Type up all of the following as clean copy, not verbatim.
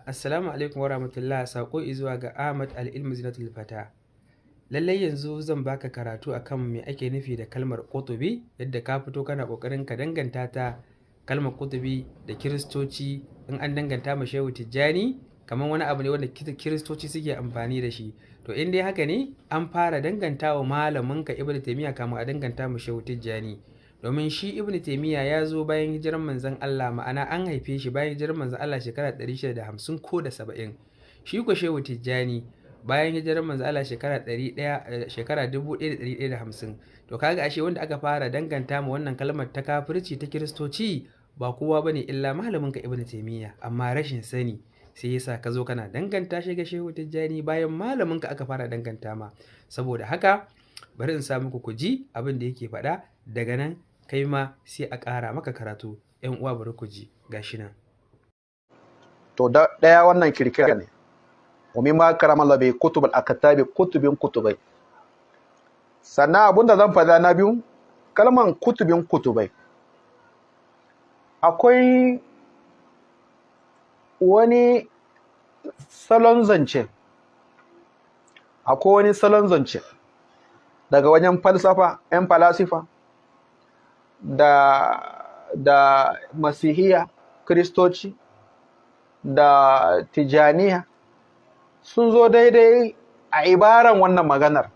Assalamu alaikum warahmatullah. Saƙo izuwa ga Ahmad Al-Ilmu Zinatul Fata. Lallai yanzu zan baka karatu akan me ake nufi da kalmar ƙutubi, yadda ka fito kana ƙoƙarin ka danganta ta kalmar ƙutubi da Kiristoci. In an danganta ma Shehu Tijjani, kamar wani abu ne wanda Kiristoci suke amfani da shi. To, in dai haka ne, an fara danganta wa malaminka Ibn Taymiyyah kamun a danganta ma Shehu Tijjani. Domin shi Ibn Taymiyyah ya zo bayan hijiran manzon Allah, ma'ana an haife shi bayan hijiran manzon Allah shekara 650 ko da 70. Shi ko Shehu Tijjani bayan hijiran manzon Allah shekara 100, shekara 1150. To, kaga ashe wanda aka fara danganta ma wannan kalmar ta kafirci ta Kiristoci ba kowa bane illa malaminka Ibn Taymiyyah, amma rashin sani sai yasa ka zo kana danganta shi ga Shehu Tijjani bayan malaminka aka fara danganta ma. Saboda haka bari in sa muku ku ji abin da yake faɗa, daga nan kai ma sai a ƙara maka karatu. ‘Yan uwa, bari ku ji, gashi nan. To, ɗaya, wannan kirkira ne. Wa mimma karama Allah bi kutub al-aktabi, kutubin kutubai. Sannan abin da zan faɗa na biyu, kalman kutubin kutubai, akwai wani salon zance, akwai wani salon zance daga wajen falsafa, 'yan falasifa da Masihiya, Kristoci da Tijaniya sun zo daidai a ibaran wannan maganar.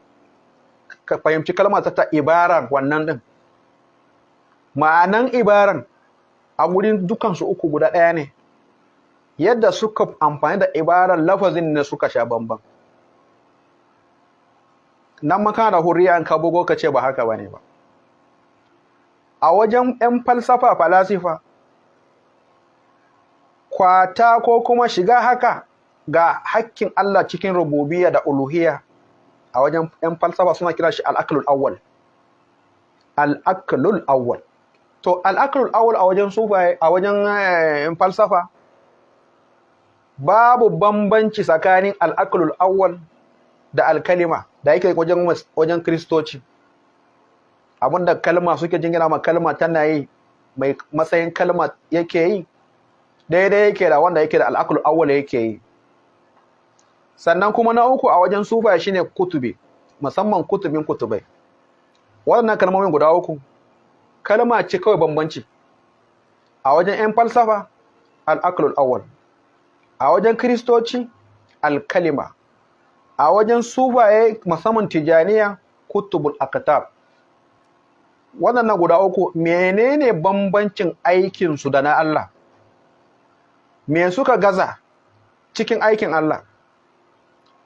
Ka fahimci kalmar ta ibaran wannan din, ma'anan ibaran a gurin dukansu uku guda ɗaya ne. Yadda suka amfani da ibaran lafazin ne suka sha bamban. Nan maka da hurriya an ka bugo ka ce ba haka bane ba. A wajen 'yan falsafa, falasifa, kwata ko kuma shiga haka ga hakkin Allah cikin rububiyya da uluhiyya, a wajen 'yan falsafa suna kira shi al-aqlul awwal, al-aqlul awwal. To, al-aqlul awwal a wajen sufaye, a wajen 'yan falsafa, babu bambanci tsakanin al-aqlul awwal da al-kalima da yake wajen Kristoci. Abinda kalma suke jingina ma kalma tana yi, mai matsayin kalma yake yi, daidai yake da wanda yake da al-aqlul awwal yake yi. Sannan kuma na uku a wajen sufaye shine kutubi, musamman kutubin kutubai. Waɗannan kalmomin guda uku, kalma ce kawai bambanci. A wajen 'yan falsafa, al-aqlul awwal; a wajen Kristoci, al-kalima; a wajen sufaye, musamman Tijaniya, kutubul aqtab. Waɗannan guda uku, menene bambancin aikinsu da na Allah? Me suka gaza cikin aikin Allah?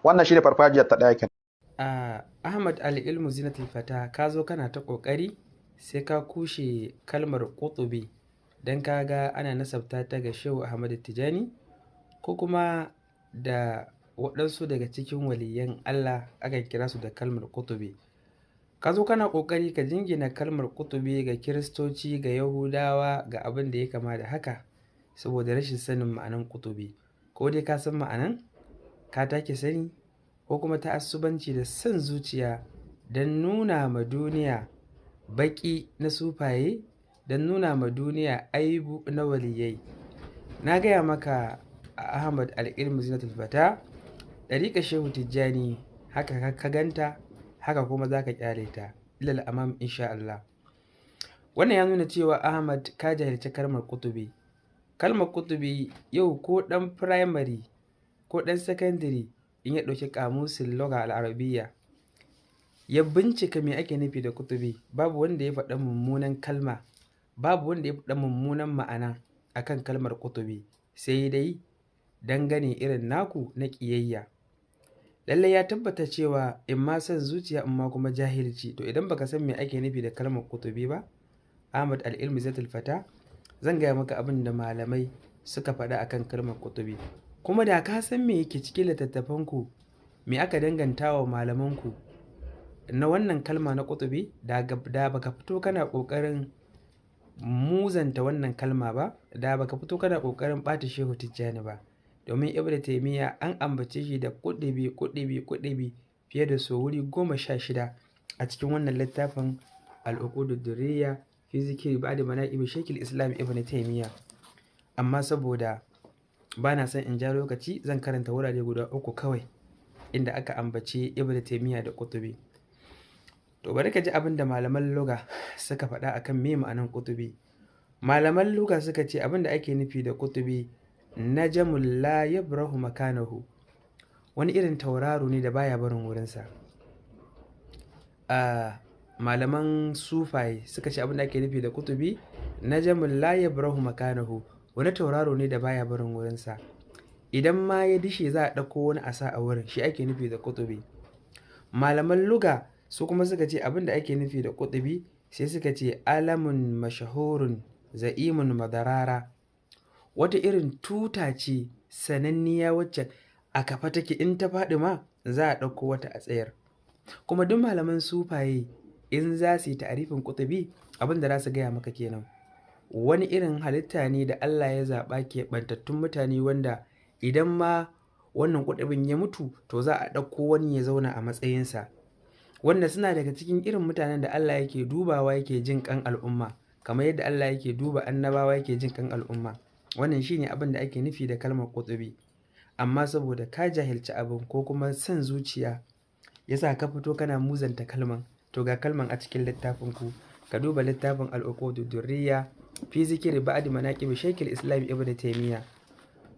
Wannan shi ne farfajiyar ta ɗaya kenan. Ahmad Al-Ilmu Zinatul Fata, ka zo kana ta ƙoƙari sai ka kushe kalmar ƙutubi don ka ga ana nasabta ta ga Shehu Ahmad Tijani ko kuma da waɗansu daga cikin waliyan Allah akan kira su da kalmar ƙutubi. Ka zo kana ƙoƙari ka jingina kalmar ƙutubi ga Kiristoci, ga Yahudawa, ga abin da ya kama da haka, saboda rashin sanin ma'anan ƙutubi. Ko dai ka san ma'anan, ka take sani, ko kuma ta'assubanci da son zuciya don nuna ma duniya baƙi na sufaye, don nuna ma duniya aibu na waliyai. Na gaya maka, Ahmad Al-Ilmu Zinatul Fata, ɗariƙar Shehu Tijjani haka ka ganta, haka kuma za ka ƙyale ta ilal amam insha Allah. Wannan ya nuna cewa, Ahmad, ka jahilci kalmar ƙutubi. Kalmar ƙutubi, yau ko ɗan firamare ko ɗan sakandare in ya ɗauki ƙamusin lugha al-arabiyya ya bincika me ake nufi da ƙutubi, babu wanda ya faɗa mummunan kalma, babu wanda ya faɗa mummunan ma'ana akan kalmar ƙutubi, sai dai dangane irin naku na ƙiyayya. Lallai ya tabbata cewa in ma son zuciya, in ma kuma jahilci. To, idan baka san me ake nufi da kalmar ƙutubi ba, Ahmad Al-Ilmi Zinatul Fata, zan gaya maka abin da malamai suka faɗa akan kalmar ƙutubi. Kuma da ka san me yake cikin littattafanku, me aka danganta wa malamanku na wannan kalma na ƙutubi, da baka fito kana ƙoƙarin muzanta wannan kalma ba, da baka fito kana ƙoƙarin ɓata Shehu Tijjani ba. Domin Ibn Taymiyyah an ambace shi da ƙuɗubi, ƙuɗubi, ƙuɗubi fiye da sau wuri 16 a cikin wannan littafin Al-Uqudud Durriya fi zikri ba'd manaqib Shaykhul Islam Ibn Taymiyyah. Amma saboda Ba na son in ja lokaci, zan karanta wurare guda uku kawai inda aka ambaci Ibn Taymiyyah da Qutubi. To bari ka ji abin da malaman lugha suka faɗa akan me ma'anan Qutubi. Malaman lugha suka ce abin da ake nufi da Qutubi najamul la yabrahu makanahu. Wani irin tauraro ne da baya barin wurinsa. Malaman sufaye suka ce abin da ake nufi da Qutubi najamul la yabrahu makanahu. Wani tauraro ne da baya barin wurinsa. Idan ma ya dishe za a ɗauko wani a sa a wurin, shi ake nufi da Qutubi. Malaman lugha su kuma suka ce abin da ake nufi da Qutubi, sai suka ce alamun mashahurun za'imun madarara. Wata irin tuta ce sananniya wacce a kafa take, in ta faɗi ma za a ɗauko wata a tsayar. Kuma duk malaman sufaye in za su yi ta'arifin Qutubi, abin da za su gaya maka kenan. Wani irin halitta ne da Allah ya zaɓa keɓantattun mutane wanda idan ma wannan Qutubin ya mutu to za a ɗauko wani ya zauna a matsayinsa. Wanda suna daga cikin irin mutanen da Allah yake dubawa yake jin ƙan al'umma, kamar yadda Allah yake duba annabawa yake jin ƙan al'umma. Wannan shine abin da ake nufi da kalmar Qutubi. Amma saboda ka jahilci abin ko kuma son zuciya yasa ka fito kana muzanta kalman, to ga kalman a cikin littafin ku. Ka duba littafin Al-Uqud Durriya fi zikri ba'd manaqib Shaykh al-Islam Ibn Taymiyyah.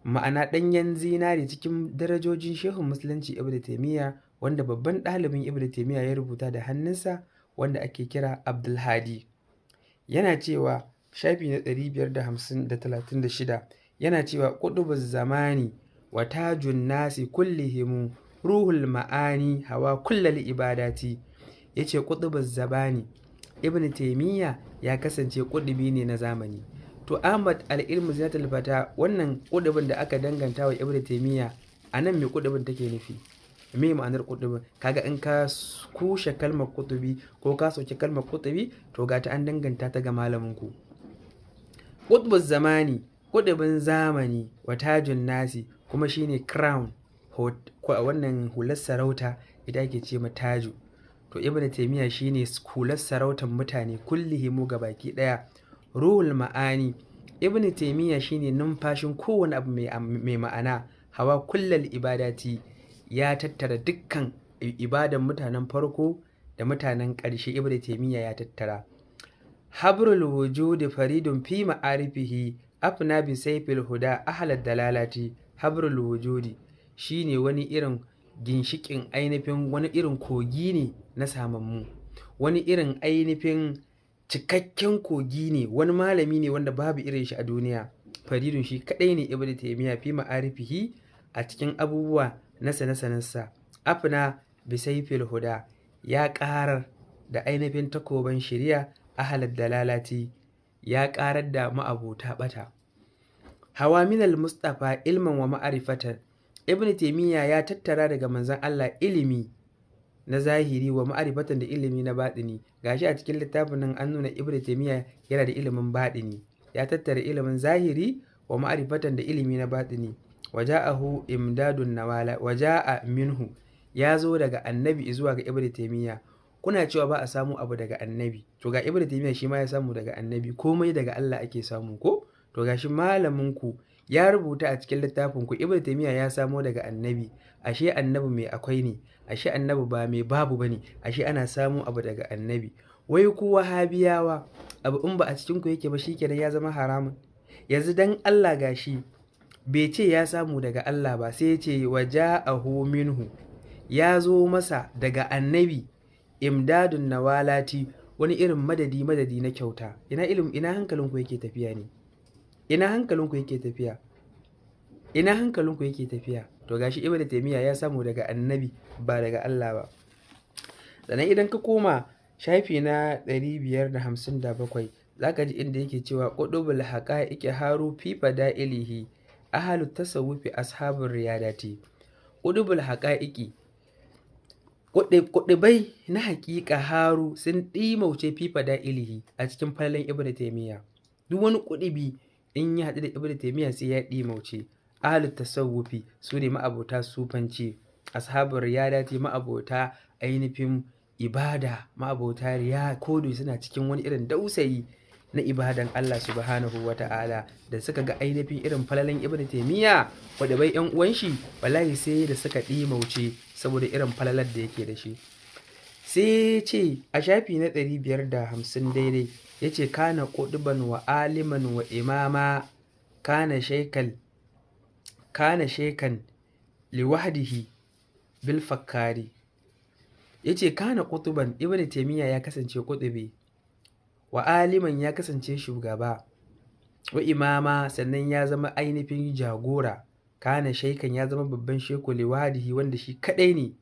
Ma'ana ɗanyen zinari cikin darajojin Shehun Musulunci Ibn Taymiyyah, wanda babban ɗalibin Ibn Taymiyyah ya rubuta da hannunsa, wanda ake kira Abdul Hadi. Yana cewa shafi na 536 yana cewa Qutubuz zamani wa tajun nasi kullihimu ruhul ma'ani hawa kullal ibadati. Yace Qutubuz zamani, Ibn Taymiyyah ya kasance ƙudubi ne na zamani. To Ahmad al-Ilmu Zinatul Fata, wannan ƙudubin da aka danganta wa Ibn Taymiyyah, a nan me ƙudubin take nufi? Me ma'anar ƙudubin? Kaga in ka kushe kalmar ƙudubi ko ka soki kalmar ƙudubi, to ga ta an danganta ta ga malamin ku. Qutbuz zamani, ƙudubin zamani, wa tajun nasi, kuma shine crown, wannan hular sarauta ita ake ce ma taju. To Ibn Taymiyyah shine hular sarautar mutane kullihimu gabaki ɗaya. Ruhul ma'ani, Ibn Taymiyyah shine numfashin kowane abu mai ma'ana, hawa kullal ibadati, ya tattara dukkan ibadan mutanen farko da mutanen ƙarshe, Ibn Taymiyyah ya tattara. Habrul wujudi faridun fi ma'arifihi afna bi sayfil huda ahlad dalalati. Habrul wujudi shine wani irin ginshikin ainihin wani irin kogi ne na samammu, wani irin ainihin cikakken kogi ne, wani malami ne wanda babu irin shi a duniya. Faridun shi kadai ne Ibn Taymiyyah fi ma'arifihi a cikin abubuwa na sane-sanensa. Afna bi sayfil huda, ya karar da ainihin takoban shari'a, ahlad dalalati, ya karar da ma'abota bata. Hawa minal Mustafa ilman wa ma'arifatan, Ibn Taymiyyah ya tattara daga manzon Allah ilimi na zahiri wa ma'arifatan da ilimi na baɗini. Gashi a cikin littafin nan an nuna Ibn Taymiyyah yana da ilimin baɗini, ya tattara ilimin zahiri wa ma'arifatan da ilimi na baɗini. Waja'ahu imdadun nawala, waja'a minhu, ya zo daga annabi zuwa ga Ibn Taymiyyah. Kuna cewa ba a samu abu daga annabi, to ga Ibn Taymiyyah shi ma ya samu daga annabi. Komai daga Allah ake samu ko? To gashi malamin ku ya rubuta a cikin littafin ku Ibn Taymiyyah ya samo daga annabi. Ashe annabi mai akwai ne, ashe annabi ba mai babu bane, ashe ana samu abu daga annabi. Wai ku wahabiyawa abu in ba a cikin ku yake ba shikenan ya zama haramun. Yanzu dan Allah gashi bai ce ya samu daga Allah ba, sai ya ce waja'ahu minhu, ya zo masa daga annabi imdadun nawalati, wani irin madadi madadi na kyauta. Ina ilim, ina hankalinku yake tafiya ne? Ina hankalinku yake tafiya? Ina hankalinku yake tafiya? To gashi Ibn Taymiyyah ya samu daga annabi ba daga Allah ba. Sannan idan ka koma shafi na 557 zaka ji inda yake cewa qutubul haqa'iqi haru fi fada'ilihi ahlut tasawufi ashabur riyadati. Qutubul haqa'iqi, kuɗubai na haƙiƙa haru sun ɗimauce fi fada'ilihi a cikin falalan Ibn Taymiyyah. Duk wani kuɗubi in ya haɗu da Ibn Taymiyyah sai ya ɗimauce. Ahlut tasawufi su ne ma'abota sufanci, ashabur riyadati ma'abota ainihin ibada, ma'abota riya, kodo suna cikin wani irin dausayi. na ibadan Allah subhanahu wa ta'ala, da suka ga ainihin irin falalan Ibn Taymiyyah wadda bai yan uwan shi, wallahi sai da suka ɗimauce saboda irin falalar da yake da shi. Sai ce a shafi na 550 daidai, ya ce kana ƙuduban wa aliman wa imama, kana shaikal kana shaikan liwahdihi bil fakkari. Ya ce kana ƙutuban, Ibn Taymiyyah ya kasance ƙutubi, wa aliman ya kasance shugaba, wa imama sannan ya zama ainihin jagora, kana shaikan ya zama babban sheku, liwahdihi wanda shi kadai ne,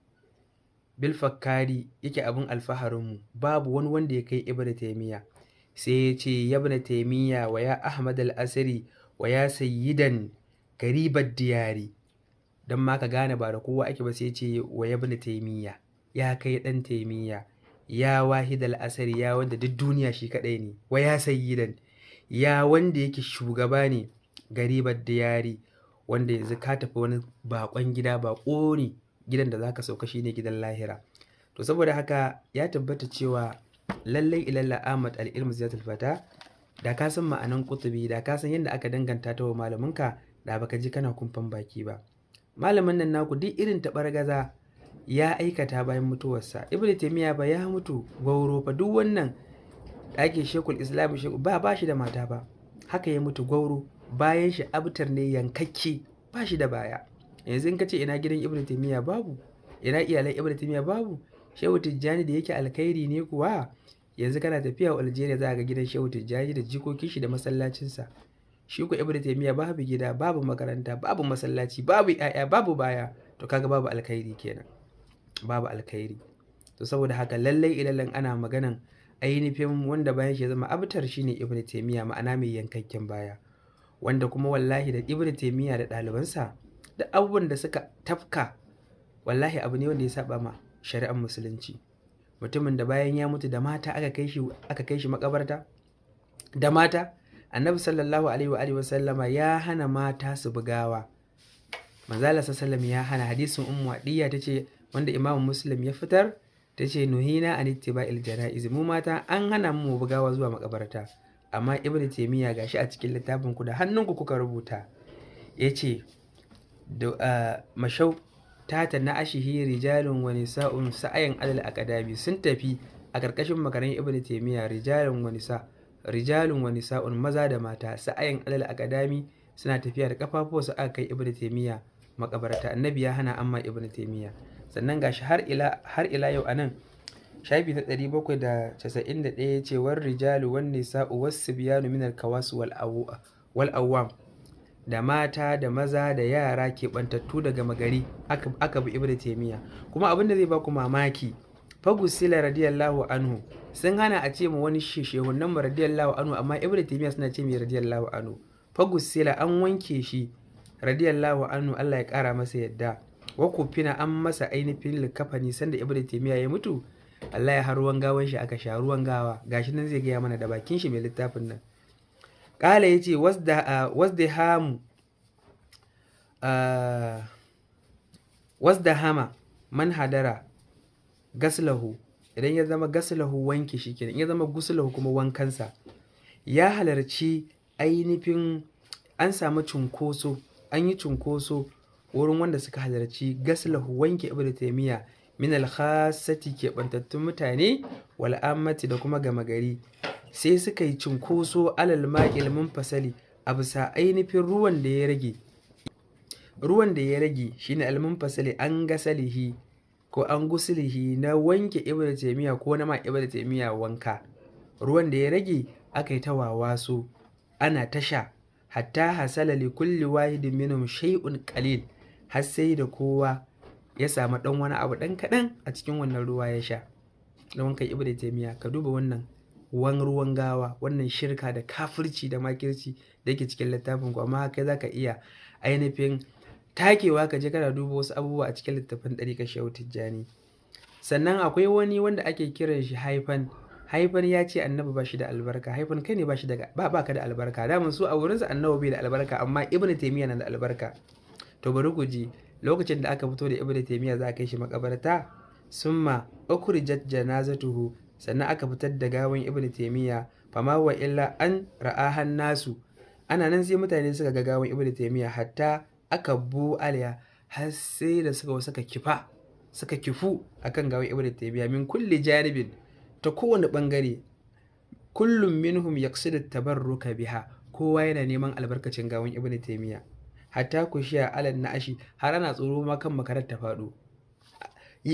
bil fakkari yake abin alfaharinmu, babu wani wanda ya kai Ibn Taymiyyah. Sai ya ce ya Ibn Taymiyyah wa ya Ahmad al-Asri wa ya sayyidan garibar diyari. Don ma ka gane ba da kowa ake ba, sai ya ce wa ya Ibn Taymiyyah, ya kai dan Taymiyyah, ya wahid al-asri, ya wanda duk duniya shi kadai ne, wa ya sayyidan, ya wanda yake shugaba ne, garibar diyari, wanda yanzu ka tafi wani bakon gida, bako ne gidan da zaka sauka shine gidan lahira. To saboda haka ya tabbata cewa lallai ilalla Ahmad al-Ilm Ziyatul Fata, da ka san ma'anan kutubi, da ka san yadda aka danganta ta wa malaminka, da baka ji kana kumfan baki ba. Malamin nan naku duk irin taɓargaza ya aikata bayan mutuwarsa. Ibn Taymiyyah ba ya mutu gwauro fa, duk wannan ake shekul Islam shekul ba shi da mata ba, haka ya mutu gwauro, bayan shi abtar ne yankakke, ba shi da baya. Yanzu in ka ce ina gidan Ibn Taymiyyah babu, ina iyalan Ibn Taymiyyah babu. Shehu Tijjani da yake alkhairi ne kuwa, yanzu kana tafiya Algeria za ga gidan Shehu Tijjani da jikokin shi da masallacinsa. Shi ko Ibn Taymiyyah babu gida, babu makaranta, babu masallaci, babu 'ya'ya, babu baya. To kaga babu alkhairi kenan, babu alkhairi. To saboda haka lallai ilallan ana maganan ainihin wanda bayan shi ya zama abtar shine Ibn Taymiyyah, ma'ana mai yankakken baya, wanda kuma wallahi da Ibn Taymiyyah da ɗalibansa da abubuwan da suka tafka, wallahi abu ne wanda ya saba ma shari'ar musulunci. Mutumin da bayan ya mutu da mata aka kai shi makabarta da mata. Annabi sallallahu alaihi wa alihi wasallama ya hana mata su bugawa. Manzala sallallahu ya hana. Hadisin Ummu Adiya tace, wanda Imam Muslim ya fitar, tace nuhina an ittiba'il janaiz, mu mata an hana mu bugawa zuwa makabarta. Amma Ibn Taymiyyah gashi a cikin littafin ku da hannunku kuka rubuta, yace da mashau tata na ashihi rijalun wa nisa'un sa'ayan alal aqdami, sun tafi a karkashin makaran Ibn Taymiyyah, rijalun wa nisa, rijalun wa nisa'un, maza da mata, sa'ayan alal aqdami, suna tafiya da kafafuwansu aka kai Ibn Taymiyyah makabarta. Annabi ya hana, amma Ibn Taymiyyah. Sannan gashi har ila yau anan shafi na 791 ce war rijalu wan nisa'u was sibyanu min al kawas wal awwam, da mata da maza da yara keɓantattu daga magari aka bi Ibn Taymiyyah. Kuma abin da zai baku mamaki, Fagusila radiyallahu anhu sun hana a ce mu wani shehunan mu radiyallahu anhu, amma Ibn Taymiyyah suna ce mai radiyallahu anhu. Fagusila an wanke shi radiyallahu anhu, Allah ya kara masa yadda. Wa kufina an masa ainihin likafani sanda Ibn Taymiyyah ya mutu, Allah ya har ruwan gawan shi aka sha ruwan gawa. Gashi nan zai gaya mana da bakin shi mai littafin nan. Kala yace wasdahamu wasdahama man hadara gaslahu, idan ya zama gaslahu wanke shi kenan, in ya zama guslahu kuma wankansa. Ya halarci ainihin an samu cunkoso, an yi cunkoso wurin wanda suka halarci gaslahu wanke Ibn Taymiyyah min al-khassati, keɓantattun mutane, wal ammati da kuma gama gari. Sai suka yi cunkoso alal ma'il munfasali, a bisa ainihin ruwan da ya rage. Ruwan da ya rage shine al-munfasali an gasalihi ko an gusulihi, na wanke Ibn Taymiyyah ko na ma Ibn Taymiyyah wanka. Ruwan da ya rage aka yi ta wawaso ana tasha, hatta hasala li kulli wahidin minhum shay'un qalil, har sai da kowa ya samu dan wani abu dan kadan a cikin wannan ruwa ya sha na wankan Ibn Taymiyyah. Ka duba wannan wan ruwan gawa, wannan shirka da kafirci da makirci da yake cikin littafin ku, amma kai zaka iya ainihin takewa ka je kana duba wasu abubuwa a cikin littafin ɗariƙar Shehu Tijjani. Sannan akwai wani wanda ake kiran shi Haifan. Haifan ya ce annabi ba shi da albarka. Haifan kai ne ba shi da ba ka da albarka. Daman su a wurinsa annabi bai da albarka, amma Ibn Taymiyyah na da albarka. To bari ku ji, lokacin da aka fito da Ibn Taymiyyah za a kai shi makabarta, summa ukhrijat janazatuhu, sannan aka fitar da gawan Ibn Taymiyyah, Fama wa illa an ra'ahan nasu, ana nan sai mutane suka ga gawan Ibnu Taymiya, hatta aka bu alaiha, har sai da suka kifa, suka kifu akan gawan Ibnu Taymiya, min kulli janibin, ta kowane bangare, kullum minhum yaqsidu tabarruka biha, kowa yana neman albarkacin gawan Ibnu Taymiya, hatta kushiya alal na'ashi, har ana tsoro ma kan makarar ta faɗo.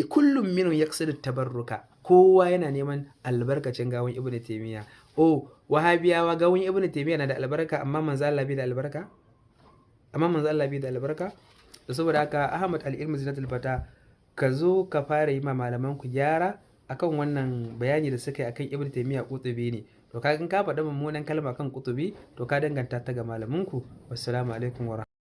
Kullum minhum yaqsidu tabarruka, kowa yana neman albarkacin gawan Ibnu Taymiya. Oh, Wahabiyawa, gawan Ibnu Taymiya na da albarka, amma manzo Allah bai da albarka? Amma manzo Allah bai da albarka? Da saboda haka, Ahmad Al-Ilmu Zinatul Fata, ka zo ka fara yi ma malaman ku gyara akan wannan bayani da suka yi akan Ibnu Taymiya kutubi ne. To ka ka faɗi mummunan kalma kan kutubi, to ka danganta ta ga malamin ku. Wassalamu alaikum wa